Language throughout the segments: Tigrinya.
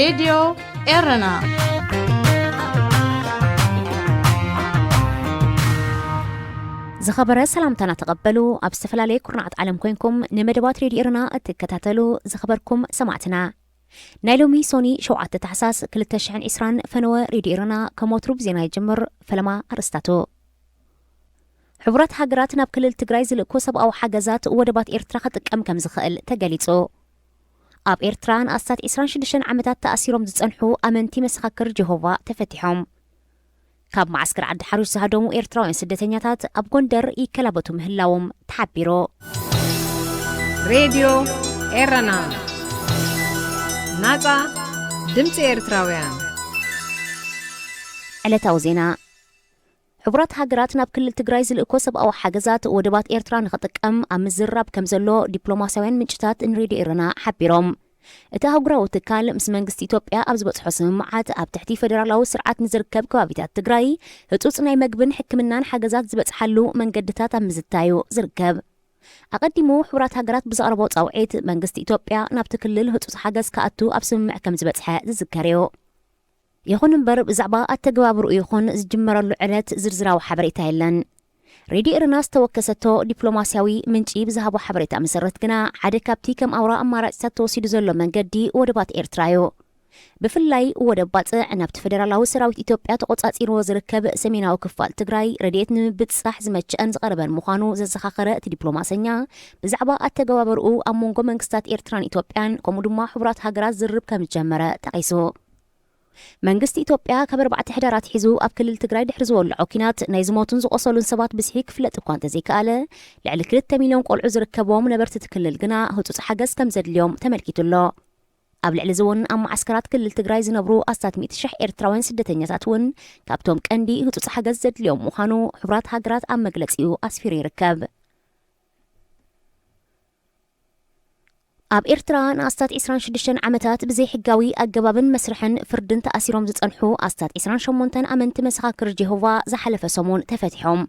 ሬድዮ ኤረና። ዝኸበረ ሰላምታና ተቐበሉ። ኣብ ዝተፈላለየ ኩርናዓት ዓለም ኮይንኩም ንመደባት ሬድዮ ኤረና እትከታተሉ ዝኸበርኩም ሰማዕትና፣ ናይ ሎሚ ሶኒ ሸውዓተ ታሕሳስ ክልተ ሽሕን ዕስራን ፈነወ ሬድዮ ኤረና ከም ወትሩ ብዜና ይጅምር። ፈለማ ኣርስታቱ። ሕቡራት ሃገራት ናብ ክልል ትግራይ ዝልእኮ ሰብኣዊ ሓገዛት ወደባት ኤርትራ ክጥቀም ከም ዝኽእል ተገሊጹ። ኣብ ኤርትራ ንኣስታት ዕስራን ሽዱሽተን ዓመታት ተኣሲሮም ዝጸንሑ ኣመንቲ መሰኻክር ጀሆቫ ተፈቲሖም። ካብ መዓስከር ዓዲ ሓሩሽ ዝሃደሙ ኤርትራውያን ስደተኛታት ኣብ ጎንደር ይከላበቱ ምህላዎም ተሓቢሩ። ሬድዮ ኤረና፣ ናጻ ድምጺ ኤርትራውያን። ዕለታዊ ዜና። ሕቡራት ሃገራት ናብ ክልል ትግራይ ዝልእኮ ሰብኣዊ ሓገዛት ወደባት ኤርትራ ንኽጥቀም ኣብ ምዝርራብ ከም ዘሎ ዲፕሎማስያውያን ምንጭታት ንሬድዮ ኤረና ሓቢሮም። እቲ ኣህጉራዊ ትካል ምስ መንግስቲ ኢትዮጵያ ኣብ ዝበጽሖ ስምምዓት ኣብ ትሕቲ ፌደራላዊ ስርዓት ንዝርከብ ከባቢታት ትግራይ ህጹጽ ናይ መግብን ሕክምናን ሓገዛት ዝበጽሓሉ መንገድታት ኣብ ምዝታዩ ዝርከብ። ኣቐዲሙ ሕቡራት ሃገራት ብዘቕረቦ ጻውዒት መንግስቲ ኢትዮጵያ ናብቲ ክልል ህጹጽ ሓገዝ ክኣቱ ኣብ ስምምዕ ከም ዝበጽሐ ዝዝከር እዩ። ይኹን እምበር ብዛዕባ ኣተገባብርኡ ይኹን ዝጅመረሉ ዕለት ዝርዝራዊ ሓበሬታ የለን። ሬድዮ ኤረና ዝተወከሰቶ ዲፕሎማስያዊ ምንጪ ብዝሃቦ ሓበሬታ መሰረት ግና ሓደ ካብቲ ከም ኣውራ ኣማራጭታት ተወሲዱ ዘሎ መንገዲ ወደባት ኤርትራ እዩ። ብፍላይ ወደብ ባጽዕ ናብቲ ፌደራላዊ ሰራዊት ኢትዮጵያ ተቖጻጺርዎ ዝርከብ ሰሜናዊ ክፋል ትግራይ ረድኤት ንምብጽጻሕ ዝመቸአን ዝቐረበን ምዃኑ ዘዘኻኸረ እቲ ዲፕሎማሰኛ፣ ብዛዕባ ኣተገባበርኡ ኣብ መንጎ መንግስታት ኤርትራን ኢትዮጵያን ከምኡ ድማ ሕቡራት ሃገራት ዝርርብ ከም ዝጀመረ ጠቒሱ። መንግስቲ ኢትዮጵያ ካብ ኣርባዕተ ሕዳር ኣትሒዙ ኣብ ክልል ትግራይ ድሕሪ ዝወልዖ ኲናት ናይ ዝሞቱን ዝቖሰሉን ሰባት ብዝሒ ክፍለጥ እኳ እንተዘይከኣለ፣ ልዕሊ ክልተ ሚልዮን ቆልዑ ዝርከብዎም ነበርቲ እቲ ክልል ግና ህጹጽ ሓገዝ ከም ዘድልዮም ተመልኪቱ ኣሎ። ኣብ ልዕሊ እዚ እውን ኣብ መዓስከራት ክልል ትግራይ ዝነብሩ ኣስታት ሚእቲ ሽሕ ኤርትራውያን ስደተኛታት እውን ካብቶም ቀንዲ ህጹጽ ሓገዝ ዘድልዮም ምዃኑ ሕቡራት ሃገራት ኣብ መግለጺኡ ኣስፊሩ ይርከብ። ኣብ ኤርትራ ንኣስታት ዕስራን ሽዱሽተን ዓመታት ብዘይሕጋዊ ኣገባብን መስርሕን ፍርድን ተኣሲሮም ዝጸንሑ ኣስታት ዕስራን ሸሞንተን ኣመንቲ መሰኻክር ጀሆቫ ዝሓለፈ ሰሙን ተፈቲሖም።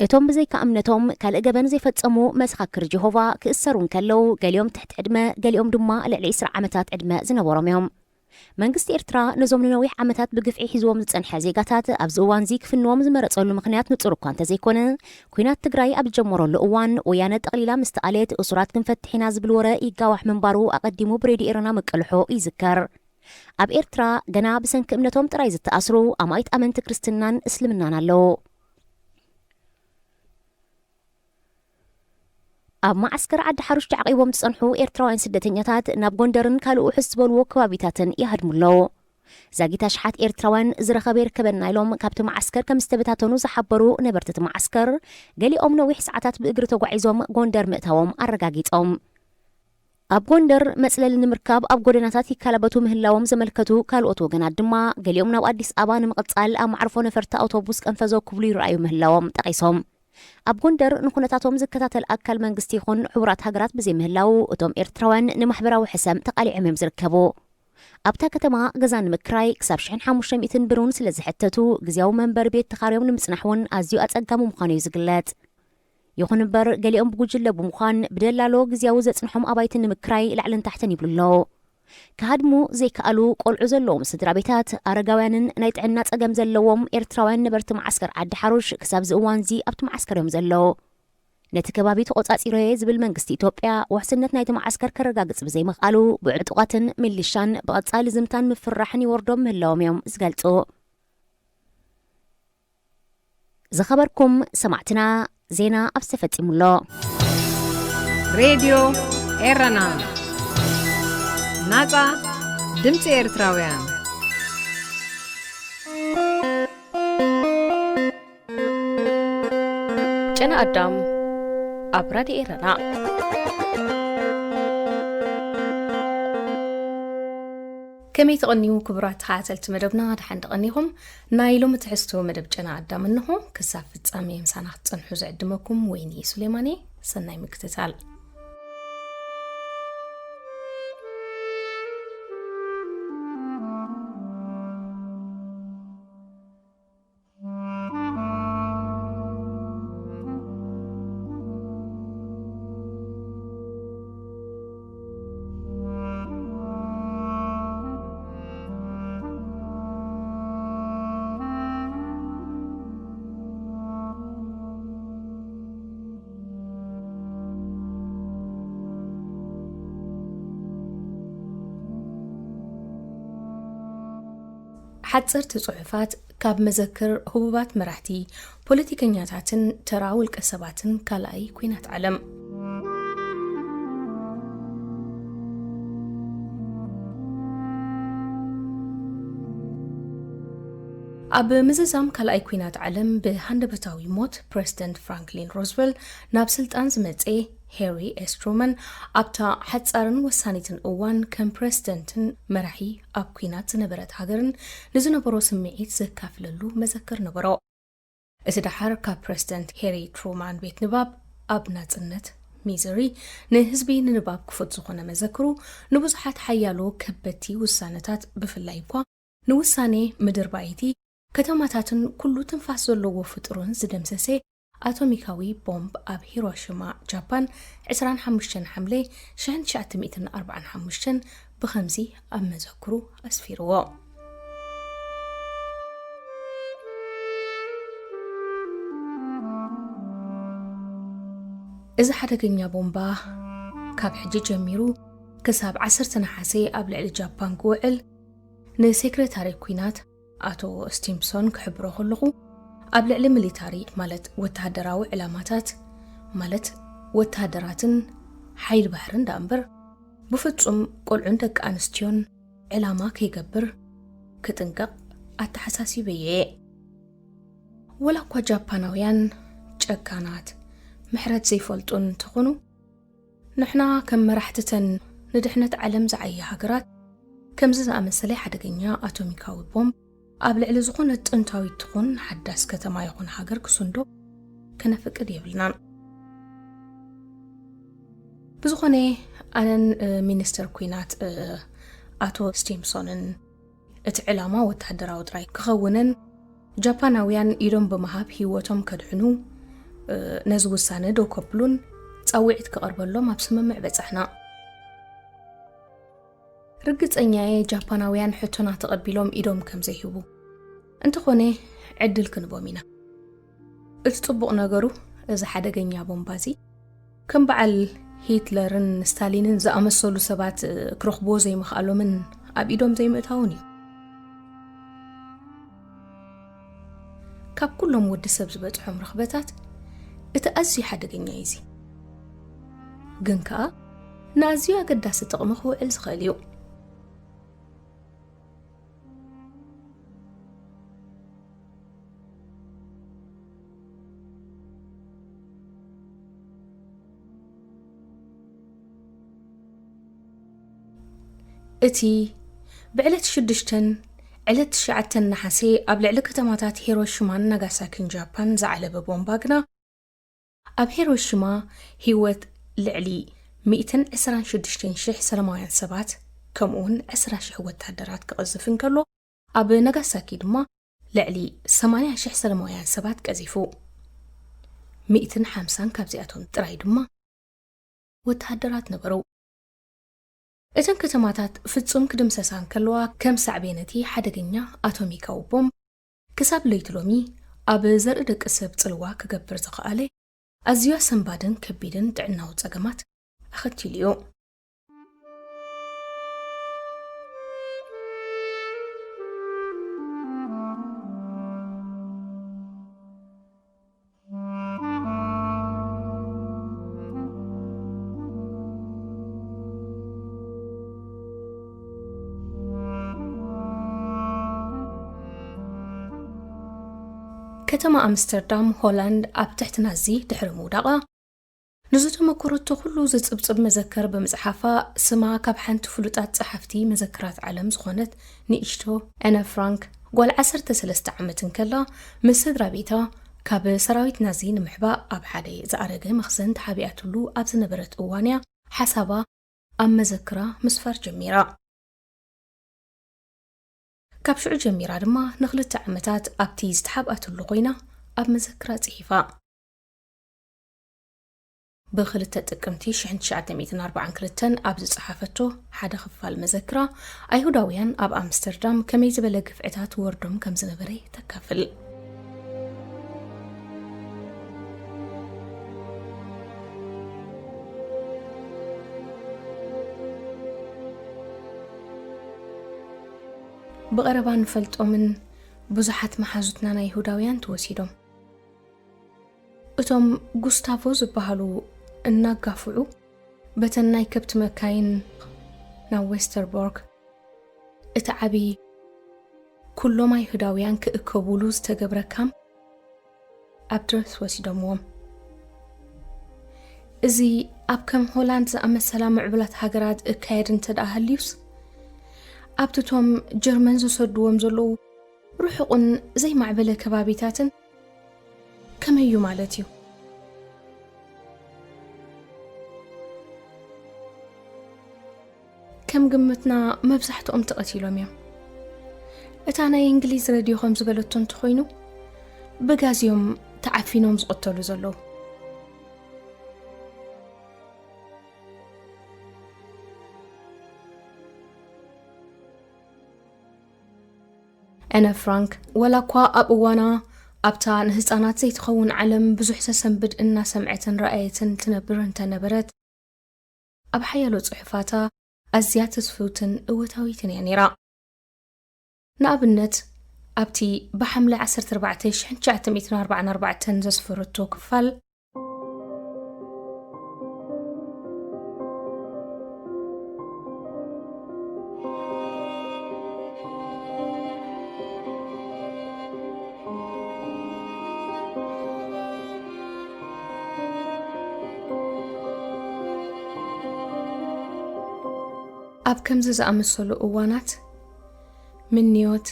እቶም ብዘይካ እምነቶም ካልእ ገበን ዘይፈጸሙ መሰኻክር ጀሆቫ ክእሰሩ እንከለዉ፣ ገሊኦም ትሕቲ ዕድመ፣ ገሊኦም ድማ ልዕሊ ዕስራ ዓመታት ዕድመ ዝነበሮም እዮም። መንግስቲ ኤርትራ ነዞም ንነዊሕ ዓመታት ብግፍዒ ሒዝዎም ዝጸንሐ ዜጋታት ኣብዚ እዋንዚ ክፍንዎም ዝመረጸሉ ምኽንያት ንጹር እኳ እንተዘይኮነ፣ ኲናት ትግራይ ኣብ ዝጀመረሉ እዋን ወያነ ጠቕሊላ ምስ ተኣልየት እሱራት ክንፈትሕ ኢና ዝብል ወረ ይጋዋሕ ምንባሩ ኣቐዲሙ ብሬድዮ ኤረና ምቅልሑ ይዝከር። ኣብ ኤርትራ ገና ብሰንኪ እምነቶም ጥራይ ዝተኣስሩ ኣማኢት ኣመንቲ ክርስትናን እስልምናን ኣለዉ። ኣብ መዓስከር ዓዲ ሓሩሽ ተዓቒቦም ዝጸንሑ ኤርትራውያን ስደተኛታት ናብ ጎንደርን ካልእ ውሑስ ዝበልዎ ከባቢታትን ይሃድሙ ኣለዉ። ዛጊት ኣሽሓት ኤርትራውያን ዝረኸበ ይርከበና ኢሎም ካብቲ መዓስከር ከም ዝተበታተኑ ዝሓበሩ ነበርቲ እቲ መዓስከር፣ ገሊኦም ነዊሕ ሰዓታት ብእግሪ ተጓዒዞም ጎንደር ምእታዎም ኣረጋጊጾም። ኣብ ጎንደር መጽለሊ ንምርካብ ኣብ ጎደናታት ይከላበቱ ምህላዎም ዘመልከቱ ካልኦት ወገናት ድማ፣ ገሊኦም ናብ ኣዲስ ኣበባ ንምቕጻል ኣብ መዕርፎ ነፈርቲ ኣውቶቡስ ቀንፈዞ ክብሉ ይረኣዩ ምህላዎም ጠቒሶም። ኣብ ጎንደር ንኹነታቶም ዝከታተል ኣካል መንግስቲ ይኹን ሕቡራት ሃገራት ብዘይምህላዉ፣ እቶም ኤርትራውያን ንማሕበራዊ ሕሰም ተቓሊዖም እዮም ዝርከቡ። ኣብታ ከተማ ገዛ ንምክራይ ክሳብ ሽሕን ሓሙሽተ ሚእትን ብር እውን ስለ ዝሕተቱ፣ ግዝያዊ መንበሪ ቤት ተኻርዮም ንምጽናሕ እውን ኣዝዩ ኣጸጋሚ ምዃኑ እዩ ዝግለጽ። ይኹን እምበር፣ ገሊኦም ብጉጅለ ብምዃን ብደላሎ ግዝያዊ ዘጽንሖም ኣባይቲ ንምክራይ ላዕልን ታሕትን ይብሉ ኣለዉ። ክሃድሙ ዘይከኣሉ ቆልዑ ዘለዎም ስድራ ቤታት፣ ኣረጋውያንን ናይ ጥዕና ጸገም ዘለዎም ኤርትራውያን ነበርቲ መዓስከር ዓዲ ሓሩሽ ክሳብ እዚ እዋንዚ ኣብቲ መዓስከር እዮም ዘለዉ። ነቲ ከባቢ ተቖጻጺረዮ ዝብል መንግስቲ ኢትዮጵያ፣ ውሕስነት ናይቲ መዓስከር ከረጋግጽ ብዘይምኽኣሉ፣ ብዕጡቓትን ሚሊሻን ብቐጻሊ ዝምታን ምፍርራሕን ይወርዶም ምህላዎም እዮም ዝገልጹ። ዝኸበርኩም ሰማዕትና፣ ዜና ኣብዚ ተፈጺሙ ኣሎ። ሬድዮ ኤረና፣ ናጻ ድምጺ ኤርትራውያን። ጨና ኣዳም ኣብ ራድዮ ኤረና። ከመይ ትቐንዩ ክቡራት ተኸታተልቲ መደብና፣ ደሓን ትቐኒኹም? ናይ ሎሚ ትሕዝቶ መደብ ጨና ኣዳም እንሆ። ክሳብ ፍጻሜ ምሳና ክትጸንሑ ዝዕድመኩም ወይኒ ሱሌማን እየ። ሰናይ ምክትታል። ሓጸርቲ ጽሑፋት ካብ መዘክር ህቡባት መራሕቲ፣ ፖለቲከኛታትን ተራ ውልቀ ሰባትን ካልኣይ ኲናት ዓለም። ኣብ ምዝዛም ካልኣይ ኲናት ዓለም ብሃንደበታዊ ሞት ፕረዚደንት ፍራንክሊን ሮዝቨልት ናብ ስልጣን ዝመጸ ሄሪ ኤስ ትሩማን፣ ኣብታ ሓጻርን ወሳኒትን እዋን ከም ፕረዚደንትን መራሒ ኣብ ኲናት ዝነበረት ሃገርን ንዝነበሮ ስምዒት ዘካፍለሉ መዘክር ነበሮ። እቲ ደሓር ካብ ፕረዚደንት ሄሪ ትሩማን ቤት ንባብ ኣብ ናጽነት ሚዙሪ ንህዝቢ ንንባብ ክፉት ዝኾነ መዘክሩ፣ ንብዙሓት ሓያሎ ከበድቲ ውሳነታት፣ ብፍላይ እኳ ንውሳኔ ምድር ባይቲ ከተማታትን ኩሉ ትንፋስ ዘለዎ ፍጡርን ዝደምሰሰ ኣቶሚካዊ ቦምብ ኣብ ሂሮሺማ ጃፓን ዕስራን ሓሙሽተን ሓምለ ሽሕን ትሽዓተ ሚእትን ኣርባዓን ሓሙሽተን ብኸምዚ ኣብ መዘክሩ ኣስፊርዎ። እዚ ሓደገኛ ቦምባ ካብ ሕጂ ጀሚሩ ክሳብ ዓሰርተ ነሓሰ ኣብ ልዕሊ ጃፓን ክውዕል ንሴክሬታሪ ኲናት ኣቶ ስቲምፕሶን ክሕብሮ ከለኹ፣ ኣብ ልዕሊ ሚሊታሪ ማለት ወተሃደራዊ ዕላማታት ማለት ወተሃደራትን ሓይሊ ባሕርን ደኣ እምበር ብፍጹም ቆልዑን ደቂ ኣንስትዮን ዕላማ ከይገብር ክጥንቀቕ ኣተሓሳሲበዮ እየ። ወላ እኳ ጃፓናውያን ጨካናት ምሕረት ዘይፈልጡ እንተኾኑ፣ ንሕና ከም መራሕትተን ንድሕነት ዓለም ዝዓየ ሃገራት ከምዚ ዝኣመሰለ ሓደገኛ ኣቶሚካዊ ቦምብ ኣብ ልዕሊ ዝኾነት ጥንታዊት ትኹን ሓዳስ ከተማ ይኹን ሃገር ክስንዶ ከነፍቅድ የብልናን። ብዝኾነ ኣነን፣ እ፣ ሚኒስተር ኲናት፣ እ፣ ኣቶ ስቲምሶንን እቲ ዕላማ ወተሃደራዊ ጥራይ ክኸውንን ጃፓናውያን ኢዶም ብምሃብ ህይወቶም ከድሕኑ፣ እ፣ ነዚ ውሳነ ደው ከብሉን ጻውዒት ክቐርበሎም ኣብ ስምምዕ በጻሕና። ርግጸኛየ ጃፓናውያን ሕቶና ተቐቢሎም ኢዶም ከም ዘይህቡ። እንተኾነ ዕድል ክንቦም ኢና። እቲ ጽቡቕ ነገሩ እዚ ሓደገኛ ቦምባዚ ከም በዓል ሂትለርን ስታሊንን ዝኣመሰሉ ሰባት ክረኽብዎ ዘይምኽኣሎምን ኣብ ኢዶም ዘይምእታውን እዩ። ካብ ኩሎም ወዲ ሰብ ዝበጽሖም ርኽበታት እቲ ኣዝዩ ሓደገኛ እዩ እዚ። ግን ከኣ ንኣዝዩ ኣገዳሲ ጥቕሚ ክውዕል ዝኽእል እዩ። እቲ ብዕለት ሽዱሽተን ዕለት ትሽዓተን ነሓሴ ኣብ ልዕሊ ከተማታት ሂሮሺማን ናጋሳኪን ጃፓን ዝዓለበ ቦምባ ግና፣ ኣብ ሂሮሺማ ህይወት ልዕሊ ሚእትን ዕስራን ሽዱሽተን ሽሕ ሰላማውያን ሰባት፣ ከምኡውን ዕስራ ሽሕ ወተሃደራት ክቐዝፍ እንከሎ፣ ኣብ ናጋሳኪ ድማ ልዕሊ ሰማንያ ሽሕ ሰላማውያን ሰባት ቀዚፉ። ሚእትን ሓምሳን ካብዚኣቶም ጥራይ ድማ ወተሃደራት ነበሩ። እተን ከተማታት ፍጹም ክድምሰሳ እንከለዋ፣ ከም ሳዕቤን እቲ ሓደገኛ ኣቶሚካዊ ቦምብ፣ ክሳብ ለይቲ ሎሚ ኣብ ዘርኢ ደቂ ሰብ ጽልዋ ክገብር ዝኸኣለ ኣዝዩ ኣሰንባድን ከቢድን ጥዕናዊ ጸገማት ኣኸቲሉ እዩ። ከተማ ኣምስተርዳም ሆላንድ ኣብ ትሕቲ ናዚ ድሕሪ ምውዳቓ፣ ንዝተመኮረቶ ኩሉ ዝጽብጽብ መዘከር ብምጽሓፋ፣ ስማ ካብ ሓንቲ ፍሉጣት ጸሓፍቲ መዘክራት ዓለም ዝኾነት ንእሽቶ ኣነ ፍራንክ፣ ጓል ዓሰርተ ሰለስተ ዓመት እንከላ፣ ምስ ስድራ ቤታ ካብ ሰራዊት ናዚ ንምሕባእ ኣብ ሓደ ዝኣረገ መኽዘን ተሓቢኣትሉ ኣብ ዝነበረት እዋን እያ ሓሳባ ኣብ መዘክራ ምስፋር ጀሚራ። ካብ ሽዑ ጀሚራ ድማ ንኽልተ ዓመታት ኣብቲ ዝተሓብኣትሉ ኮይና ኣብ መዘክራ ጽሒፋ። ብኽልተ ጥቅምቲ ሽሕን ትሽዓተ ሚእትን ኣርባዓን ክልተን ኣብ ዝጸሓፈቶ ሓደ ክፋል መዘክራ፣ ኣይሁዳውያን ኣብ ኣምስተርዳም ከመይ ዝበለ ግፍዕታት ወርዶም ከም ዝነበረ ተካፍል። ብቐረባ ንፈልጦምን ብዙሓት መሓዙትና ናይ ይሁዳውያን ተወሲዶም። እቶም ጉስታቮ ዝበሃሉ እናጋፍዑ በተን ናይ ከብቲ መካይን ናብ ዌስተርቦርግ፣ እቲ ዓቢ ኩሎም ኣይሁዳውያን ክእከቡሉ ዝተገብረ ካምፕ፣ ኣብ ድረስ ወሲዶምዎም። እዚ ኣብ ከም ሆላንድ ዝኣመሰላ ምዕቡላት ሃገራት እካየድ እንተ ደኣ ሃልዩስ፣ ኣብቲ እቶም ጀርመን ዝሰድዎም ዘለዉ ርሑቕን ዘይማዕበለ ከባቢታትን ከመይ እዩ ማለት እዩ? ከም ግምትና መብዛሕትኦም ተቐቲሎም እዮም። እታ ናይ እንግሊዝ ሬድዮ ከም ዝበለቶ እንተኾይኑ፣ ብጋዝ እዮም ተዓፊኖም ዝቕተሉ ዘለዉ። ኣነ ፍራንክ፣ ወላ እኳ ኣብ እዋና ኣብታ ንህጻናት ዘይትኸውን ዓለም ብዙሕ ተሰንብድ እናሰምዐትን ረኣየትን ትነብር እንተነበረት፣ ኣብ ሓያሎ ጽሑፋታ ኣዝያ ትስፍውትን እወታዊትን እያ ነይራ። ንኣብነት፣ ኣብቲ ብሓምለ ዓሰርተ ኣርባዕተ ሽሕን ትሽዓተ ሚእትን ኣርባዓን ኣርባዕተን ዘስፈረቶ ክፋል፣ ኣብ ከምዚ ዝኣመሰሉ እዋናት፣ ምንዮት፣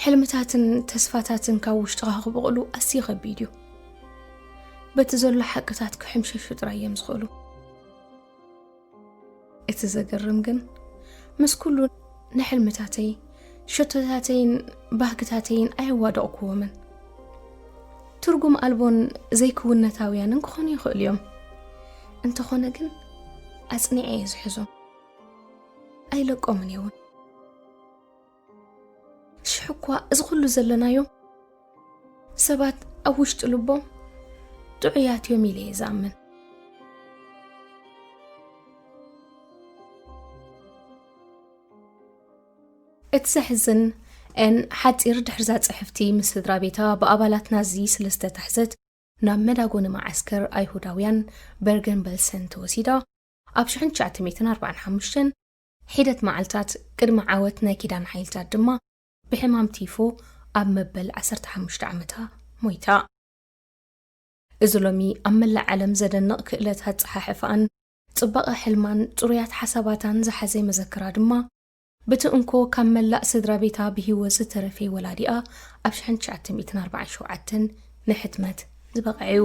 ሕልምታትን ተስፋታትን ካብ ውሽጥኻ ክበቑሉ ኣዝዩ ከቢድ እዩ። በቲ ዘሎ ሓቅታት ክሕምሸሹ ጥራይ እዮም ዝኽእሉ። እቲ ዘገርም ግን፣ ምስ ኩሉ ንሕልምታተይ፣ ሸቶታተይን ባህግታተይን ኣየዋደቕኩዎምን። ትርጉም ኣልቦን ዘይክውንነታውያንን ክኾኑ ይኽእሉ እዮም። እንተኾነ ግን፣ ኣጽኒዐ እየ ዝሕዞም። ኣይለቆምን እየ እውን። ሽሕ እኳ እዚ ኩሉ ዘለናዮ፣ ሰባት ኣብ ውሽጢ ልቦም ጥዑያት እዮም ኢለ እየ ዝኣምን። እቲ ዘሕዝን፣ ኤን ሓጺር ድሕርዛ ጽሕፍቲ ምስ ስድራ ቤታ ብኣባላት ናዚ ስለ ዝተታሕዘት፣ ናብ መዳጎኒ መዓስከር ኣይሁዳውያን በርገን በልሰን ተወሲዳ፣ ኣብ ሽሕን ትሽዓተ ሚእትን ኣርባዓን ሓሙሽተን ሒደት መዓልታት ቅድሚ ዓወት ናይ ኪዳን ሓይልታት ድማ ብሕማም ቲፎ ኣብ መበል ዓሰርተ ሓሙሽተ ዓመታ ሞይታ። እዚ ሎሚ ኣብ መላእ ዓለም ዘደንቕ ክእለት ኣጸሓሕፋኣን ጽባቐ ሕልማን ጽሩያት ሓሳባታን ዝሓዘ መዘክራ ድማ፣ በቲ እንኮ ካብ መላእ ስድራ ቤታ ብህይወት ዝተረፈ ወላዲኣ ኣብ ሽሕን ትሽዓተ ሚእትን ኣርባዓን ሸውዓተን ንሕትመት ዝበቕዐ እዩ።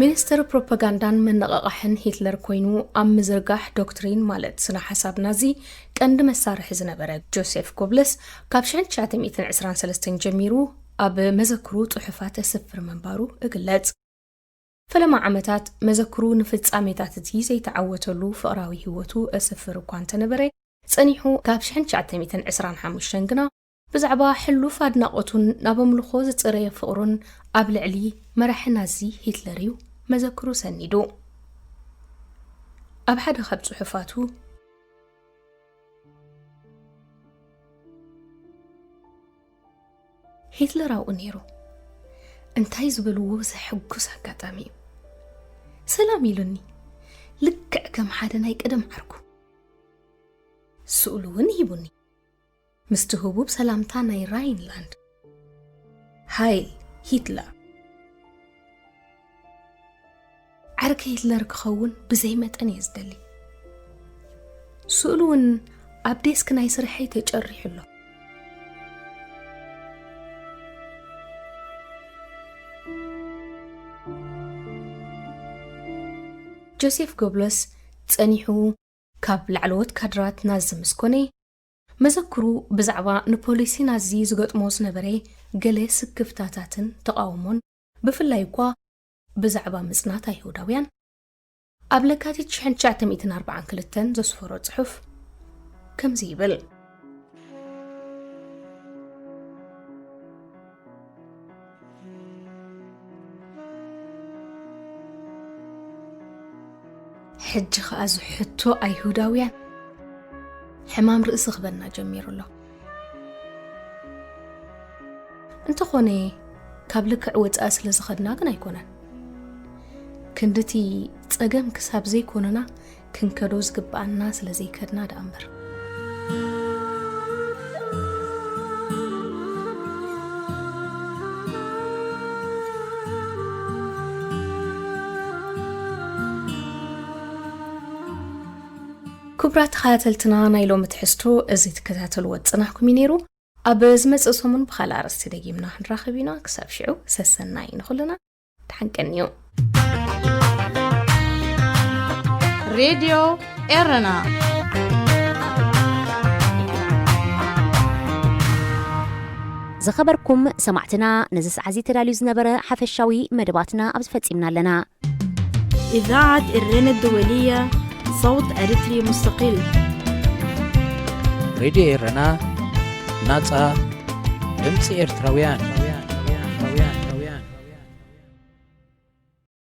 ሚኒስትር ፕሮፓጋንዳን መነቓቓሕን ሂትለር ኮይኑ ኣብ ምዝርጋሕ ዶክትሪን፣ ማለት ስነ ሓሳብ ናዚ፣ ቀንዲ መሳርሒ ዝነበረ ጆሴፍ ጎብለስ፣ ካብ ሽሕን ትሽዓተ ሚእትን ዕስራን ሰለስተን ጀሚሩ ኣብ መዘክሩ ጽሑፋት የስፍር ምንባሩ እግለጽ። ፈለማ ዓመታት መዘክሩ ንፍጻሜታት እቲ ዘይተዓወተሉ ፍቕራዊ ህይወቱ የስፍር እኳ እንተነበረ፣ ጸኒሑ ካብ ሽሕን ትሽዓተ ሚእትን ዕስራን ሓሙሽተን ግና ብዛዕባ ሕሉፍ ኣድናቖቱን ናብ ኣምልኾ ዝጽረየ ፍቕሩን ኣብ ልዕሊ መራሒ ናዚ ሂትለር እዩ መዘክሩ ሰኒዱ። ኣብ ሓደ ካብ ጽሑፋቱ፣ ሂትለር ኣብኡ ነይሩ። እንታይ ዝበልዎ ዘሐጉስ ኣጋጣሚ እዩ። ሰላም ኢሉኒ። ልክዕ ከም ሓደ ናይ ቀደም ዓርኩ። ስእሉ እውን ሂቡኒ። ምስቲ ህቡብ ሰላምታ ናይ ራይንላንድ። ሃይል ሂትለር። ዓርከ ሂትለር ክኸውን ብዘይ መጠን እየ ዝደሊ። ስእሉ እውን ኣብ ዴስክ ናይ ስርሐይ ተጨሪሑ ኣሎ። ጆሴፍ ጎብለስ ጸኒሑ ካብ ላዕለዎት ካድራት ናዚ ምስ ኮነ፣ መዘክሩ ብዛዕባ ንፖሊሲ ናዚ ዝገጥሞ ዝነበረ ገለ ስክፍታታትን ተቓውሞን፣ ብፍላይ እኳ ብዛዕባ ምጽናት ኣይሁዳውያን፣ ኣብ ለካቲት ሽሕን ትሽዓተ ሚእትን ኣርባዓን ክልተን ዘስፈሮ ጽሑፍ ከምዚ ይብል። ሕጂ ኸኣ እዚ ሕቶ ኣይሁዳውያን ሕማም ርእሲ ክበና ጀሚሩ ኣሎ። እንተኾነ፣ ካብ ልክዕ ወጻኢ ስለ ዝኸድና ግን ኣይኮነን። ክንድቲ ጸገም ክሳብ ዘይኮነና ክንከዶ ዝግብኣና ስለ ዘይከድና ደኣ እምበር። ክቡራት ተኸታተልትና፣ ናይ ሎሚ ትሕዝቶ እዚ ትከታተልዎ ዝጸናሕኩም እዩ ነይሩ። ኣብ ዝመጽእ ሰሙን ብኻልእ ኣርእስቲ ደጊምና ክንራኸብ ኢና። ክሳብ ሽዑ ሰሰናይ ንኹልና። ደሓን ቀንዩ። ሬድዮ ኤረና። ዝኸበርኩም ሰማዕትና፣ ነዚ ሰዓት እዚ ተዳልዩ ዝነበረ ሓፈሻዊ መደባትና ኣብዚ ፈጺምና ኣለና። إذاعة إرينا الدولية، صوت أريتري مستقل. ሬድዮ ኤረና፣ ናጻ ድምጺ ኤርትራውያን።